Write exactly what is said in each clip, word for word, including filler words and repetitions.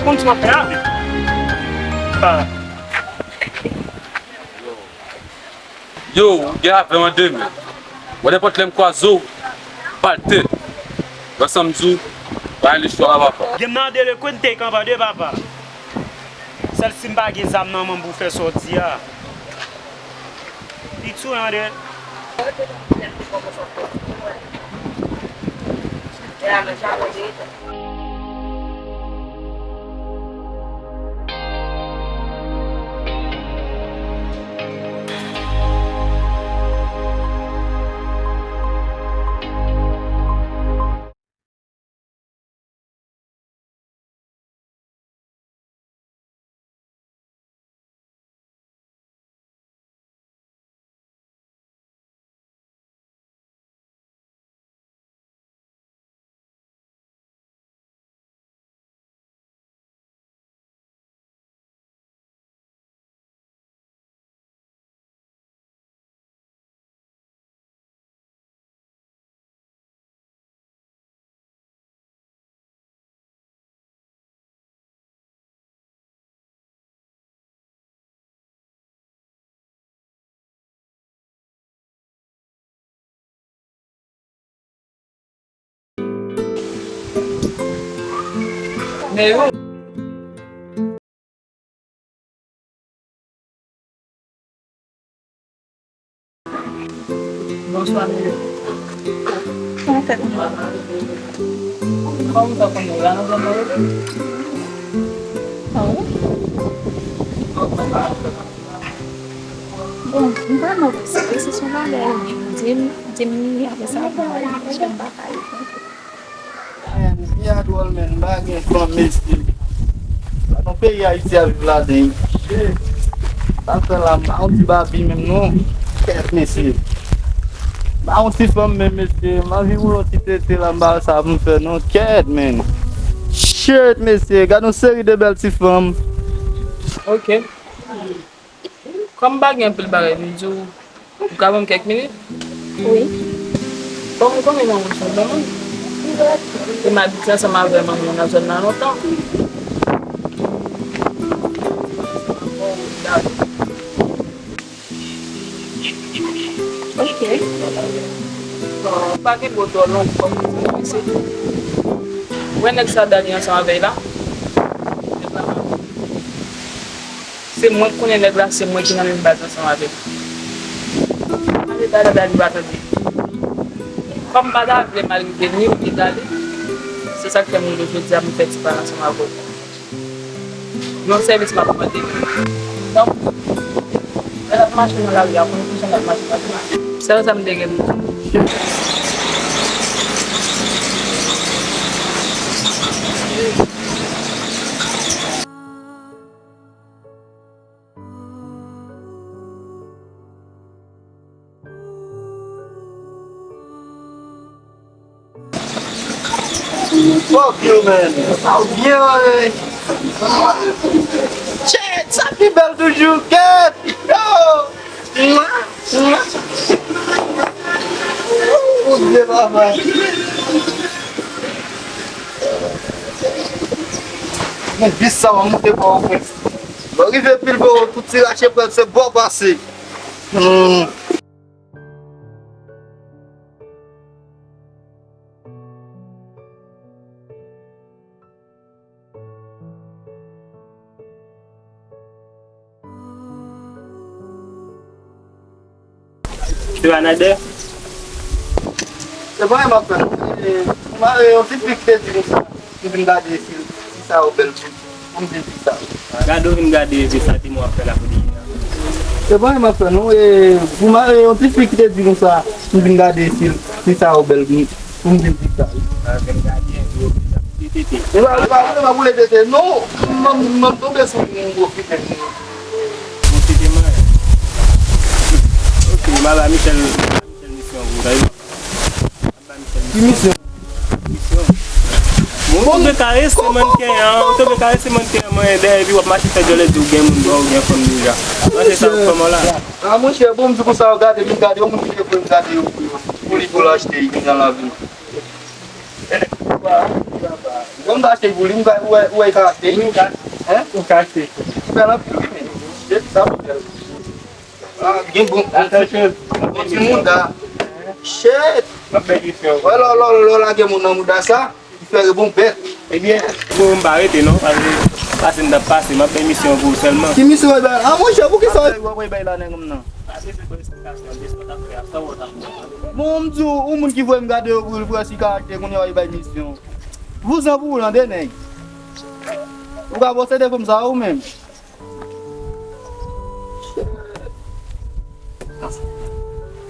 Konn sa w ap fè a. Ah. Yo, ou gen avè m an de men. Wè nenpòt lè m kwaze w, balte. Wè sa m di w, bay le chwa a papa. Gen m nan de le konn te kanpa de papa. Sèl si m pa gen zam nan men m pou fè sa w di a. Li tou an de. Bonswa, Milo. Kòman w fè konnen? Kòman w fè konnen? La nan zòn nan rete? Ah wi? Bon, m pa nan rese, rese se yon bagay, di m, di m li, apre sa, bon, m pa ka reponn. Men, vi a dwòl, men, m pa gen fanm, mesye. Sa nan peyi Ayiti a viv ladan, shit. Sa fè la, m pa yon ti babi menm, non. Kèt, mesye. M pa yon ti fanm menm, mesye. M anvi woule yon ti tete la, m pa wè sa pou m fè, non. Kèt, men. Shit, mesye. Gade yon seri de bèl ti fanm. Ok. Kòm m pa gen anpil bagay pou m di w, ou ka ban m kèk minit? Wi. Bon, m konnen manman w se yon bon moun. E m abitye ansanm avè manman w nan zòn nan lontan. Ok. Bon, pa gen mo twò long, fòk m di w, mesye. Ou wè nèg sa Dani ansanm avè l la? Nèg la, se mwen k konnen nèg la, se mwen ki nan menm baz ansanm avè l. Pale dada li pa tande. Kòm m pa ta vle m al rive ni ou ni Dali, se sa k fè m rive jodi a, m fè ti pale ansanm avè w. Yon sèvis m ap mande. Donk, lè n ap mache nan lari a, konn kijan n ap mache, mache, mache. Sèl sa m te gen pou di. Fuck you, man. Sa w byen, man. Shit, sa pi bèl toujou, kèt. Yo! Mwa, mwa. Ou byen, papa. Men bis sa w ap moute Pòtoprens. Lè w rive Pilbo, tout ti rache pral se bò pase. Hmm. Se pa Nader? Se pa yon m ap fè. E, m a, e, yon ti fi ki te di konsa, m vin gade si, si sa yo bèl pou, pou m vin di sa. Gade w vin gade epi sa ti mwen ap fè la pou li a. Se pa yon m ap fè non. E, pou m a, e, yon ti fi ki te di konsa, m vin gade si, si sa yo bèl pou m, pou m vin di sa. A, vin gade epi yo vin ap tete. E pa, e pa, e pa boule tete non. M, m, m tonbe sou yon gwo fi tèt. Bon, se te mwen. Ok, m a ba Michel, Michel misyon pou ou, tande. Ki misyon? Misyon. Bon, ou te vle karese mannken an, ou te vle karese mannken an, mwen dèyè, epi w ap mache fè djòlè di w gen moun, bon, ou gen fanm deja. Manje sa w fanm an la. A, monchè, bon, m di konsa, w gade, m gade, yon moun ki te vle m gade yo pou yo. Pou li, pou l achte, li gen nan lavi. Bon, m ta achte pou li, m ka, ou wè, ou wè karaktè. Hein? Ou ka achte. Ou bèl anpil, wi, men. Shit, sa bèl. Ah, gen bon, bon ti mouda. Shit. M ap bèl misyon. Wè, lò, lò, lò, lage moun nan mouda sa. Li fè rebon bèt. Ebyen, bon, m pa rete non, paske pase m t ap pase, m ap bay misyon pou ou sèlman. Ki misyon w bay? Ah, monchè, poukisa w ap bay la, nèg m nan? Bon, m di w, yon moun ki voye m gade yo pou l, pou l si karaktè, kounye a w bay misyon. Vouzan pou w, tande, nèg. Ou ka posede fanm sa, ou menm.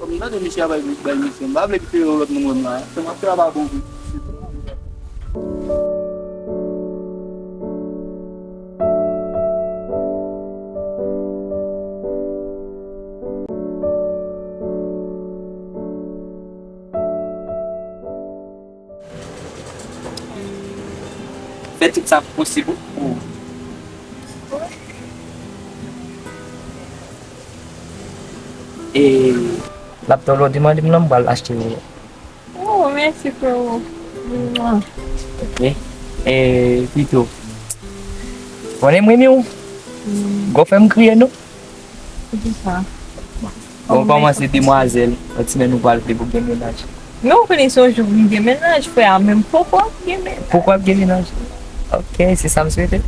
Kòm m tande misye ap bay, bay misyon, m pa vle kite yon lòt moun wè m la. Sa m ap fè a pa bon vre. Fè tout sa posib pou ou. E laptop la w te mande m nan, m pral achte pou ou. Oh, mèsi, freo. Ok. E, pito. Konnen m renmen w. Gon fè m kriye, non? Poukisa? Bon, kòman se demwazèl, yon ti men nou pral vle pou gen mennaj. Men ou konnen se yon jou pou m gen mennaj, frè a, men m poko ap gen mennaj. Poko ap gen mennaj? Ok, se sa m swete.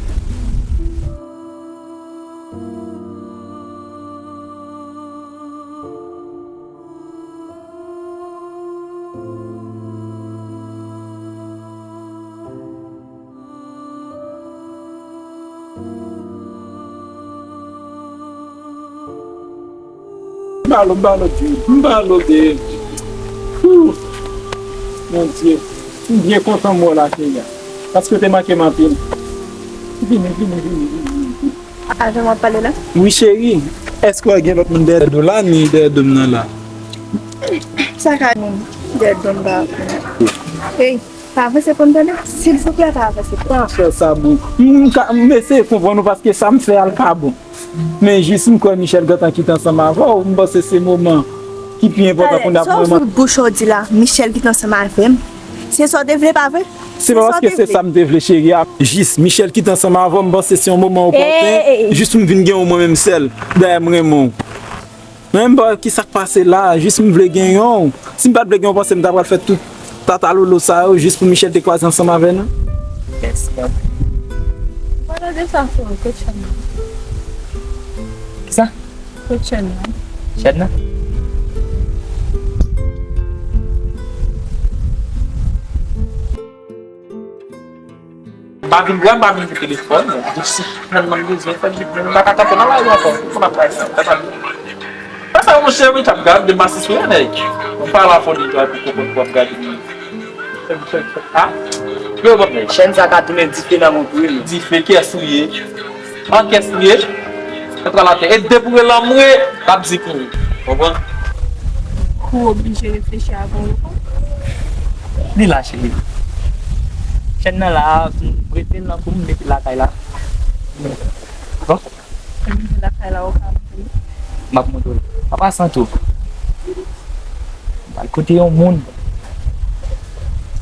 M pa lòt, m pa lòt, m pa lòt de. Wou! Bondye, m byen kontan m wè w la, cheri a. Paske w te manke m anpil. Vini, vini, vini, vini, vini. Avè m w ap pale la? Wi, cheri. Èske w gen lòt moun dèyè do la, ni dèyè do m nan la? Sa ka moun dèyè do m pa. Ey, pa avanse pou m tande. Silvouplè, pa avanse. Pa fè sa, boo. M ka, m eseye konprann ou paske sa m fè a l pa bon. Men jis m kwè Michel gentan kite ansanm avè w, m panse se moman ki pi enpòtan pou n ap sa w vreman sou bouch ou di la, Michel kite ansanm avè m. Se sa w te vle, pa vre? Se pa paske se sa m te vle, cheri a. Jis Michel kite ansanm avè w, m panse se yon moman opòten. Jis pou m vin gen w mwen menm sèl. Dayè m renmen w. Mwen menm pa wè kisa k pase la, jis m vle genyen w. Si m pa t vle genyen w, w panse m ta pral fè tout tatalolo sa yo jis pou Michel te kwaze ansanm avè nou? Mèsi anpil. Pale de sa, frè, kote chèn nan? Kisa? Kote chèn nan? Chèn nan? M pa vin gra, m pa vin pou telefòn. Mwen si tèlman m bezwen fè bit, men m pa ka kanpe nan lari ankò. Fò n ap bay sa. Fè sa, monchè, wi, t ap gade de masisi, wi, nèg. M pa la fò de jwa pou konprann pou ap gade. Ha? Yo, bon. Chèn sa ka tounen dife nan men w tou, wi. Dife, kiyès ou ye? An kès li ye, santral atè. E depi w wè lanmou ye, l ap di kou. Konprann? Ou oblije reflechi avan w reponn. Li la, cheri. Chèn nan la, m prete l nan kou m, mete l lakay la. Bon. Mete l lakay la, ou ka montre m? M ap montre w. An pasan tou. M pral kote yon moun.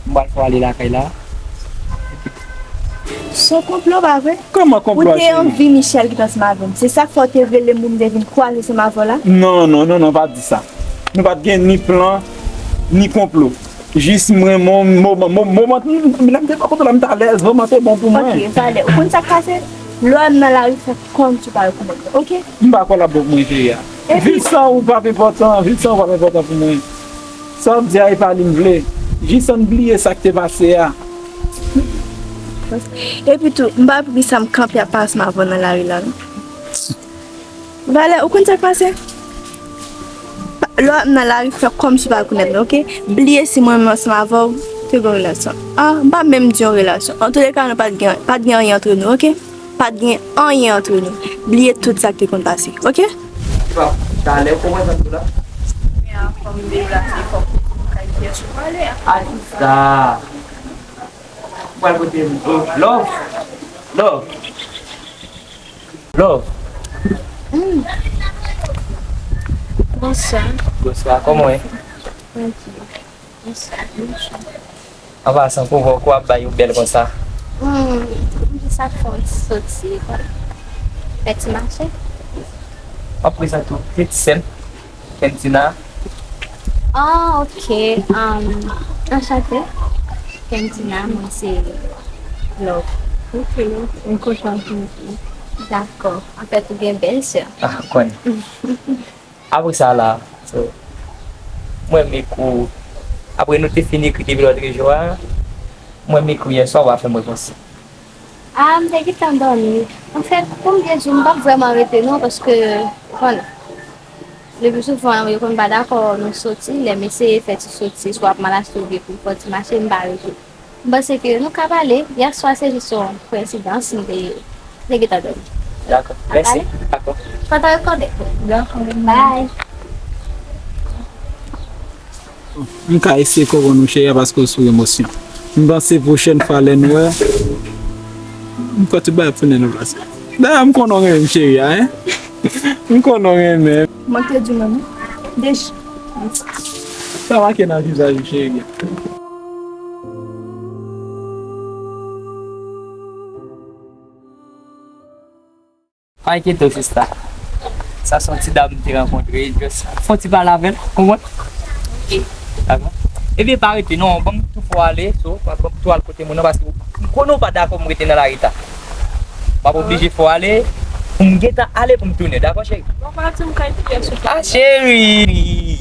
M pral fè w ale lakay la. Se yon konplo, pa vre? Kòman konplo a, cheri? Ou te anvi Michel kite ansanm avè m. Se sa k fè w te rele m pou m te vin kwaze ansanm avè w la? Non, non, non, non, pa di sa. Nou pa t gen ni plan, ni konplo. Jis m renmen w, moman, mo-, moman, lè m te bò kote w la, m t alèz, moman te bon pou mwen. Ok, valè. Ou konn sa k pase? Lè w wè m nan lari, fè kòmsi w pa rekonèt mwen, ok? M pa kwè l ap bon pou mwen, cheri a. Epi viv san ou p ap enpòtan, viv san ou p ap enpòtan pou mwen. Sa w ap di a, e pa li m vle. Jis ann bliye sa k te pase a. Epi tou, m pa pou kisa m kanpe ap pase m avè w nan lari la, non. Valè, ou konn sa k pase? Pa, lè w ap nan lari, fè kòmsi w pa rekonèt mwen, ok? Bliye si mwen menm ansanm avè w te gen yon relasyon. Ah, m pa menm di yon relasyon. Antouleka, nou pa t gen, pa t gen anyen antre nou, ok? Pa t gen anyen antre nou. Bliye tout sa k te konn pase, ok? Bon, talè, kòman sa tou la? Men a fòm de la, se fòm kay pyès ou pale a. A ki sa? Ou pral pote m, oh, love? Love? Love? Bonswa. Bonswa, kòman w ye? Trankil. Bonswa. Bonswa. An pasan, pouvwa w ap bay ou bèl konsa? Hmm, m jis ap fè yon ti soti, fè ti mache. M ap prezante w pitit sè m, Kendina. Ah, ok. Um, anchante. Kendina, mwen se Love. Ok, m kontan pou ou. Dakò. Anfèt, ou gen bèl sè. Ah, m konnen. Apre sa la, so, mwen menm ekou, apre nou te fin ekri depi lòt jou a, mwen menm ekou yè swa, ou pa fè m repons. Ah, m te gentan dòmi. Anfèt, pou m byen di w, m p ap vrèman rete non, paske, bon, le pli souvan, yo konn pa dakò nou soti, lè m eseye fè ti soti, swa ap mal achte oubyen pou m fè ti mache, m pa rete. M panse ke nou ka pale. Yèswa se jis yon koyensidans, m te, m te gentan dòmi. Dakò. Mèsi. Dakò. Kontan rekònèt ou. Dakò. Bye. M ka eseye konprann ou, cheri, paske w sou emosyon. M panse pwochèn fwa lè n wè, m kwè tout bagay ap tounen nan plas. Dayè, m konnen w renmen m, cheri a, en. M konnen w renmen. Mwen te di w menm, wi. Dech. Sa make nan vizaj ou, cheri a. Pa enkyete w, sista. Sa se yon ti dam m te rankontre, just fè yon ti pale avè l, konprann? Dakò. Ebyen, pa rete non, ban m tou fè w ale, so, ban m tou al kote moun nan, paske m konnen w pa dakò m rete nan lari ta. M ap oblije fè w ale, pou m gentan ale, pou m tounen, dakò, cheri? Bon, pa di m kay kiyès ou... Ah, cheri!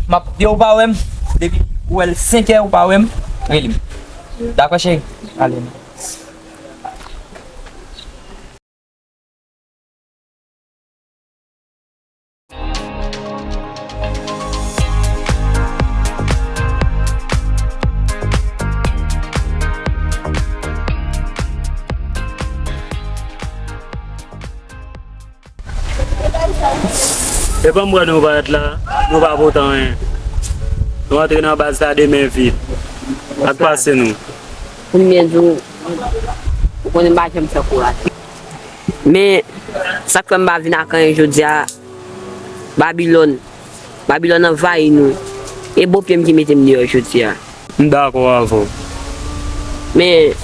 M ap di w, ou pa wè m, depi ou wè l senk è, ou pa wè m, rele m. Dakò, cheri? Ale. Epa m wè nou parèt la, nou pa pote anyen. Nou antre nan baz la de men vid. Sa k pase nou? Pou m byen di w, ou konnen m pa janm fè kouraj. Men, sa k fè m pa vin ak anyen jodi a, Babilòn. Babilòn anvayi nou. E bopye m ki mete m deyò jodi a. M dakò avè w. Men,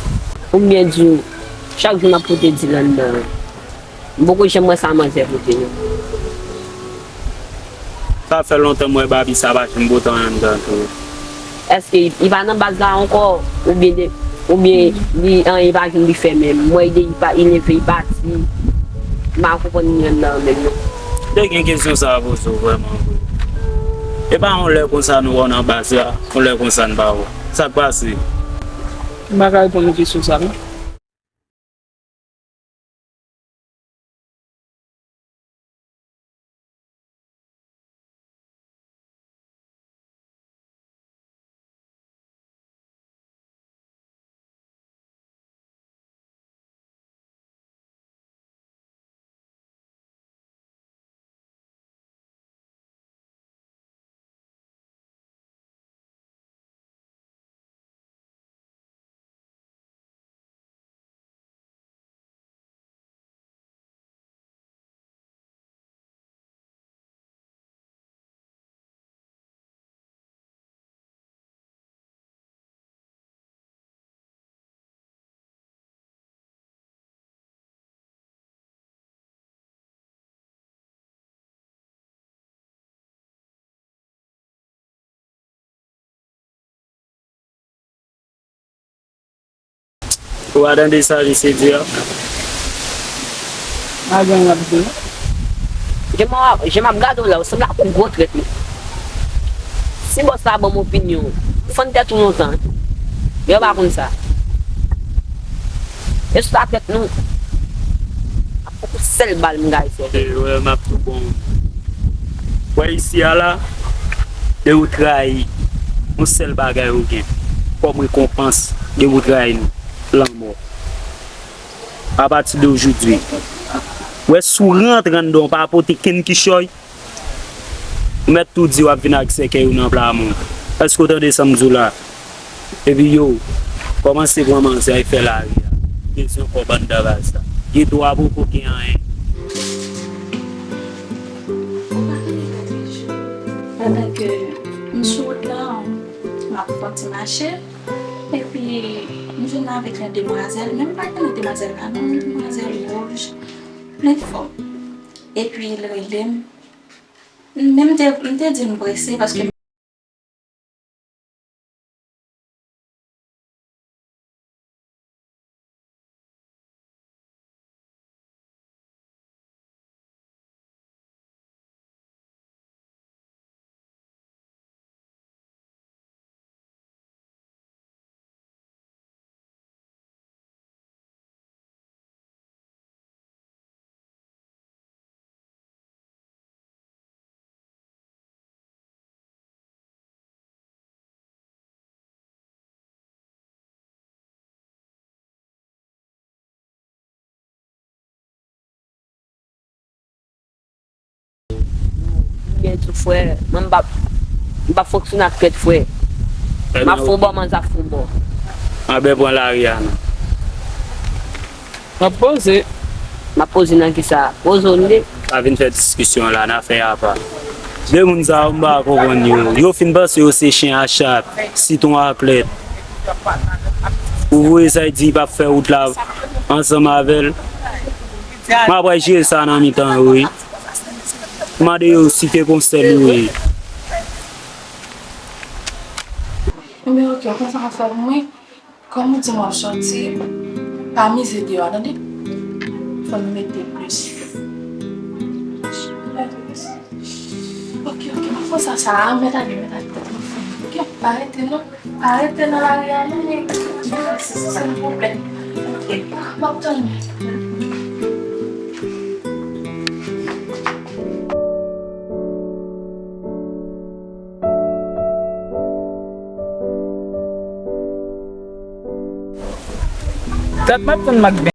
pou m byen di w, chak jou m ap pote dil anndan. M poko janm wè sa manzè pote non. Sa fè lontan m wè Babi sa pa janm pote anyen anndan tou. Èske li, li pa nan baz la ankò? Oubyen de, oubyen li, anyen pa janm li fè menm? M wè li de, li pa, li leve, li pati. M pa konprann li anndan menm non. Te gen kesyon sa a poze w vrèman vre. E pa yon lè konsa nou wè w nan baz la, yon lè konsa n pa wè w. Sa k pase? M pa ka reponn ou kesyon sa non. Ou pa tande sa misye di a? Pa gen anyen ap di. Jan m ap, jan m ap gade w la, ou sanble ak yon gwo trèt wi. Si bòs la ban m opinyon, ou fann tèt ou lontan. Yo pa konn sa. E sou sa tèt nou. Ap fè yon sèl bal m gaye sèvi. E wè, m ap tou bon. Wè isi a la, lè ou trayi, yon sèl bagay ou gen kòm rekonpans, lè ou trayi nou, lanmò. Apati de ojodwi, wè si w rantre anndan w pa pote kenn kichòy, ou mèt tou di w ap vin ak sèkèy ou nan pla moun. Èske w tande sa m di w la? Epi yo kòmanse pran manzè al fè lari a. Bezwen kòb anndan baz la. Gen dwa poko gen anyen. Pandan ke m sou wout la, M ap fè yon ti mache. Epi, m jwenn avèk yon demwazèl, men m pa konnen demwazèl la non, yon demwazèl wouj, plen fòm. Epi, l rele m. Men m te, m te di l m prese, paske Byen tou, frè. Mwen, m p ap, m p ap fonksyone ak trèt, frè. M ap fon bò, manzè ap fon bò. Anben, pran lari a non. M ap poze. M ap poze nan kisa? Poze w li. Pa vin fè diskisyon la, n a fè apa. De moun sa yo, m pa konprann yo. Yo fin panse yo se chen a chat, sitwon a klèt. Ou voye sa, di l p ap fè wout la ansanm avè l. Mwen ap pral jere sa nan mitan yo, wi. Mande yo si te gon sèl yo ye. Ebyen, oke, konsa w ap fè pou mwen. Kòm ou di m w ap sòti, pa mize deyò a, tande? Fò n mete plis. Oke, oke, m ap fè sa, sa a, mèt ale, mèt ale, tèt mwen fè. Oke, pa rete non, pa rete nan lari a non, men, se, se yon pwoblèm. Oke, m ap tann ou. Dat m ap tann Mak Ben.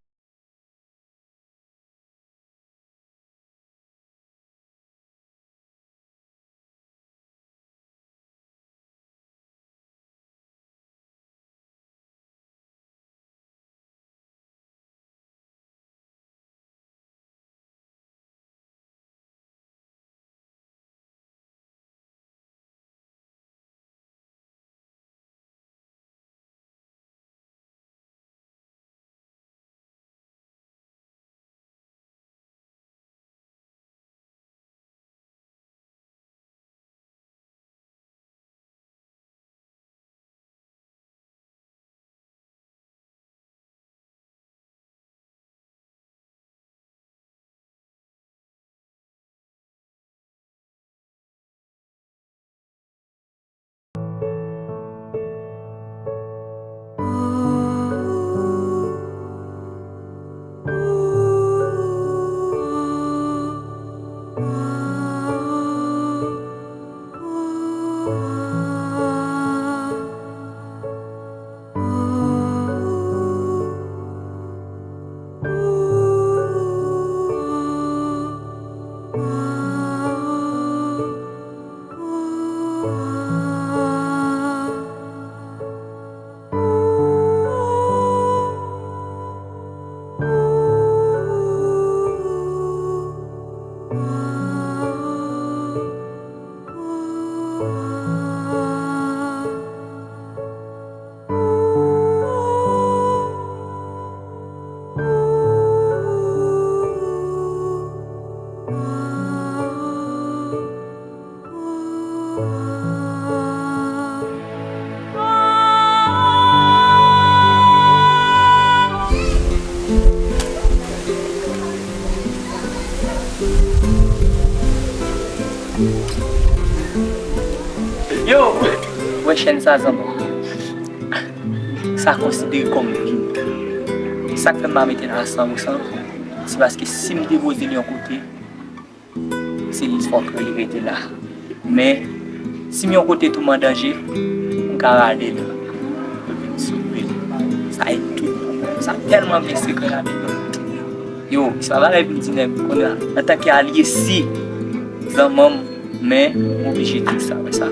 Yo! Wè chèn sa, zanmi. Sa konsidere kòm gin. Sa k fè m pa mete l a san pou san, se paske si m depoze l yon kote, se li fòk li rete la. Men, si m yon kote tou m an danje, m ka rale l. Yo vin sove l. Sa e tout. Sa tèlman byen sekrè ladan l. Yo, se pa bagay pou m di nèg, kounye a, antanke alye, si, zanmi m, men, m oblije di w sa, wè sa.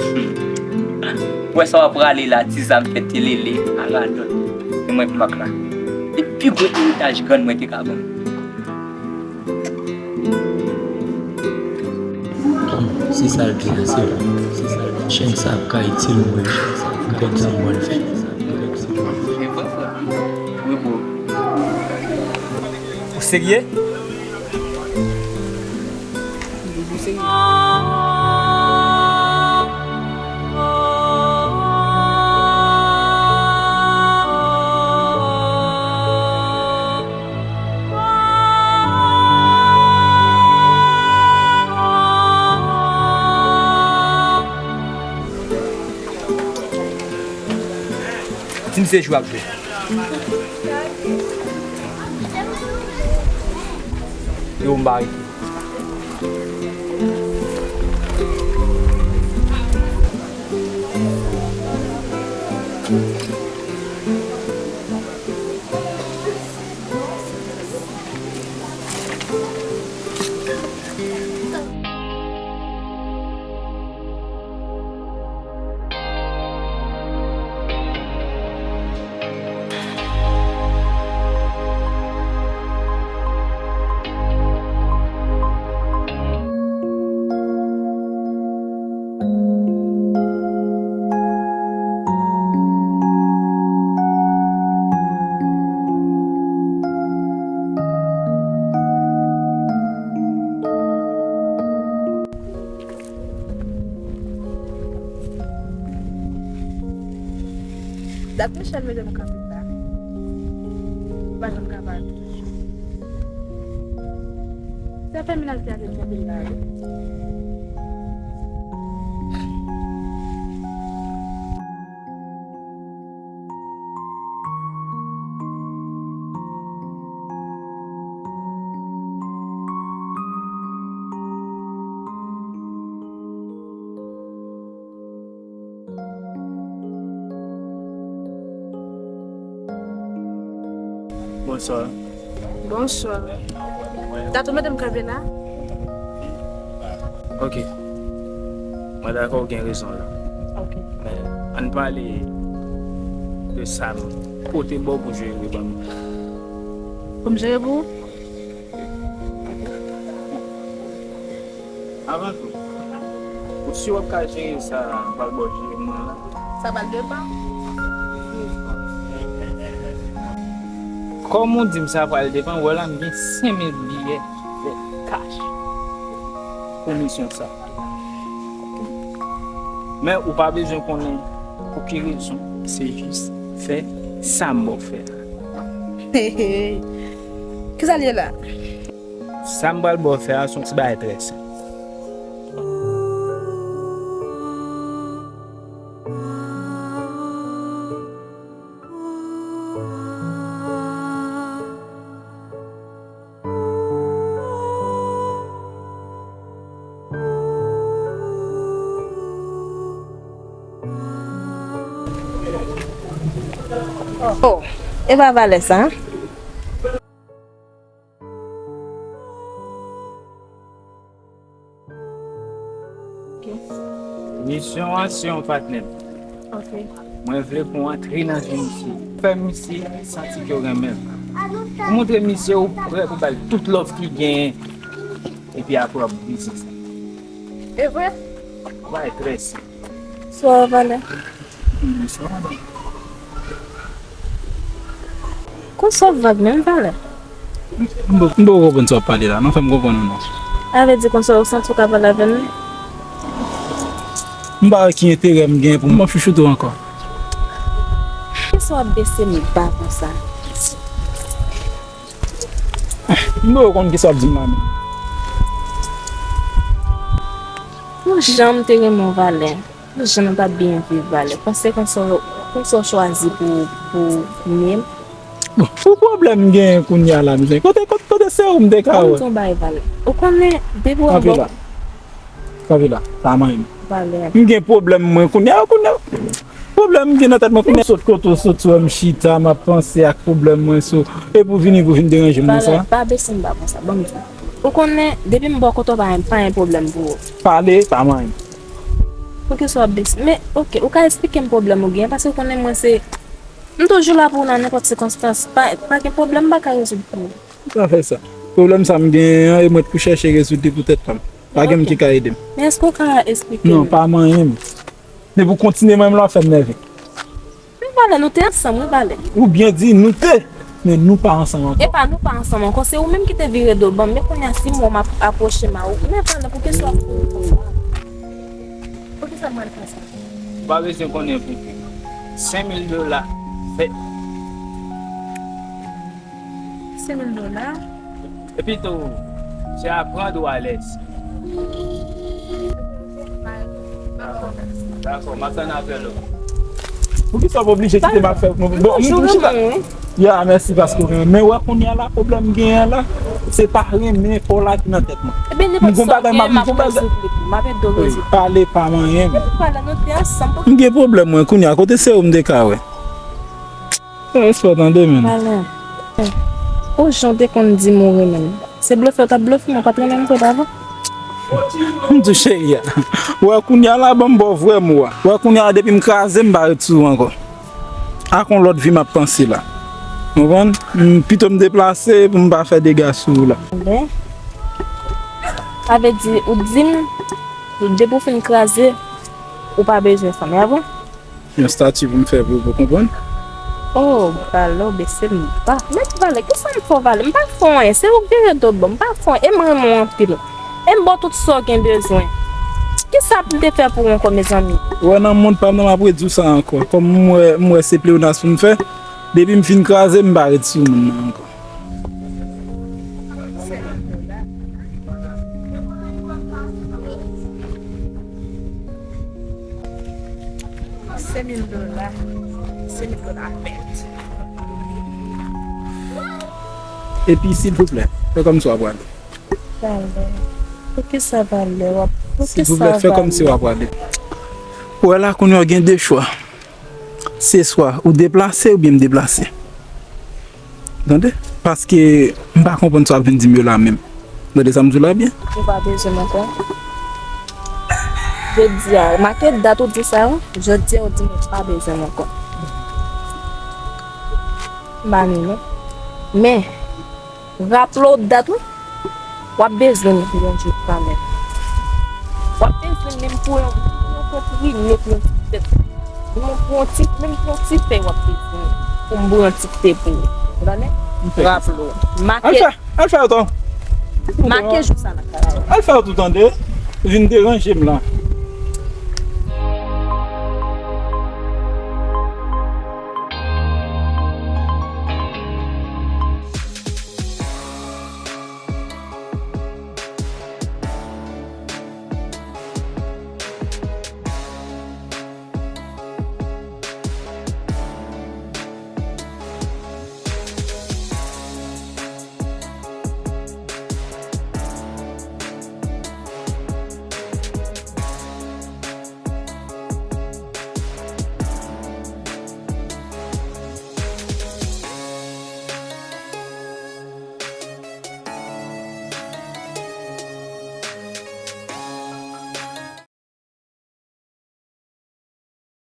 Hmm. Wè sa w ap rale la, ti zam fè telele, a radòt. E mwen k Mak la. E pi gwo eritaj grann mwen te ka ban m. Se sa l di a, se vre. Se sa l di. Chèn sa ap ka itil mwen. M konn sa m pral fè. E vre, frè. Wi, bro. Ou serye? Ou serye? Di m se jou ap jwe. Yo, m pa rete. Dat Michel mete m kanpe la. M pa janm ka pale. Sa fè menaj li a te kanpe la, wi. Bonswa. Bonswa. Tato, mete m kanpe la. Ok. Mwen dakò, w gen rezon la. Ok. Men, ann pale de sa m pote ba w pou jere ban m. Pou m jere pou ou? Avan tou, ou si w ap ka jere sa, m pral ba w jere mwen la. Sa pral depann. Kòm ou di m sa pral depann, w wè la m gen senk mil biyè vèt kach pou misyon sa. Men ou pa bezwen konnen pou ki rezon, se jis fè sa m ba w fè a. Hey, hey. Kisa l ye la? Sa m pral ba w fè a se yon ti bagay trè senp. Oh, e pa valè sa. Misyon an se yon patnè. Ok. Mwen vle pou w antre nan vi misye. Fè misye santi ke w renmen l. Pou montre misye ou prè pou ba l tout love ki genyen. Epi apre w ap brize sa. E vre? Bagay trè senp. Bonswa, valè. Bonswa, madanm. Konsa w vag menm, valè? M p-, m poko konprann sa w ap pale la, non, fè m konprann ou non. Sa vle di konsa w santi w ka pale avè m? M pa wè ki enterè m gen pou m ap chouchoute w ankò. Kisa w ap bese m ba konsa? M poko konn kisa w ap di m la menm. Pou jan m te renmen w, valè. Jan nou t ap byen viv, valè. Panse konsa w, konsa w chwazi pou, pou men. Bon, pou pwoblèm m genyen kounye a la, mezanmi. Kote, kote, kote se ou m te ka wè? Ban m di w yon bagay, valè. Ou konnen, depi w anba. Kanpe la. Kanpe la. Pa manyen m. Valè. M gen pwoblèm mwen kounye a, kounye a. Pwoblèm m gen nan tèt mwen kounye a. Sot kote w sot, sou m chita, m ap panse ak pwoblèm mwen sou. Epi w vini pou vin deranje m konsa. Valè, pa bese m ba konsa. Ban m di w. Ou konnen, depi m bò kote w pa, pa gen pwoblèm pou ou. Pale, pa manyen m. Poukisa w ap bese? Men, oke, ou ka esplike m pwoblèm ou gen, paske ou konnen mwen se, m toujou la pou ou nan nenpòt sikonstans. Pa, pa gen pwoblèm m pa ka rezoud pou ou. Ou pa fè sa. Pwoblèm sa m genyen an, e mwen t pou chèche rezoud li pou tèt pa m. Pa gen moun ki ka ede m. Men èske ou ka esplike m? Non, pa manyen m. Depi w kontinye manyen m la, w fè m nève. Men Valè, nou te ansanm, wi, Valè. Ou byen di, nou te, men nou pa ansanm ankò. Epa, nou pa ansanm ankò. Se ou menm ki te vire do ban m. Men kounye a, si m wè w m ap apwoche m a ou. Men Valè, poukisa w ap kouri konsa? Poukisa m pral fè sa? Ou pa bezwen konnen pou ki. Senk mil dola, fèt. Senk mil dola? Epi tou, se a pran dwa alèz. Dakò, m ap tann apèl ou. Poukisa w oblije kite m ap fè bon, m chita. Ya, mèsi paske w renmen. Men wè kounye a la, pwoblèm m genyen la, se pa renmen pa w la ki nan tèt mwen. Ebyen, nenpòt sa w gen, m ap rezoud li pou m ap ede w rezoud. Pale pa manyen, men. Pale, nou te ansanm. M gen pwoblèm, mwen, kounye a, kote se ou m te ka wè. Fè respè w tande, men. Valè. O, jan w te konn di m ou renmen m. Se blofe w t ap blofe m, ou pa t renmen m vre, pa vre? M di w, cheri a. Wè, kounye a la, ban m ba w vrè mo a. Wè, kounye a, depi m kraze, m pa ret sou ou ankò. Ak yon lòt vi m ap panse la. Konprann? M pito m deplase pou m pa fè dega sou ou la. Ebyen, sa vle di, ou di m, depi w fin kraze, ou pa bezwen fanmi a vre? Yon stati pou m fè pou ou, ou konprann? Oh, Valè, w bese m ba. Men Valè, kisa m fè w, Valè? M pa fè w anyen, se ou k vire do ban m, m pa fè w anyen, e m renmen w anpil. E m ba w tout sa w gen bezwen. Kisa m te fè pou ou ankò, mezanmi? Ou wè, nan mond pa m nan, m ap redi w sa ankò. Kòm m wè, m wè se pleyonas pou m fè, depi m fin kraze, m pa ret sou moun nan ankò. Senk mil dola. Senk mil dola fèt. Epi, silvouplè, fè kòmsi w ap prale. Valè. Poukisa Valè w ap, poukisa Silvouplè, fè kòmsi w ap prale. Ou wè la, kounye a w gen de chwa. Se swa ou deplase oubyen m deplase. Tande? Paske m pa konprann sa w ap vin di m yo la menm. Tande sa m di w la byen? Ou pa bezwen m ankò. Jodi a, make dat ou di sa yo. Jodi a, ou di m ou pa bezwen m ankò. M pa ni non. Men, raple w dat wi. W ap bezwen m pou yon jou kanmenm. W ap bezwen m menm pou yon, pou yon konprime, pou yon ti tèt. Pou yon, pou yon ti, menm pou yon ti fèy w ap bezwen m. Pou m pou yon ti te pou ou. Ou konnen? Raple w. Make, Al fè, al fè atann. Make jou sa nan kay la. Al fè tout tande. Vin deranje m la.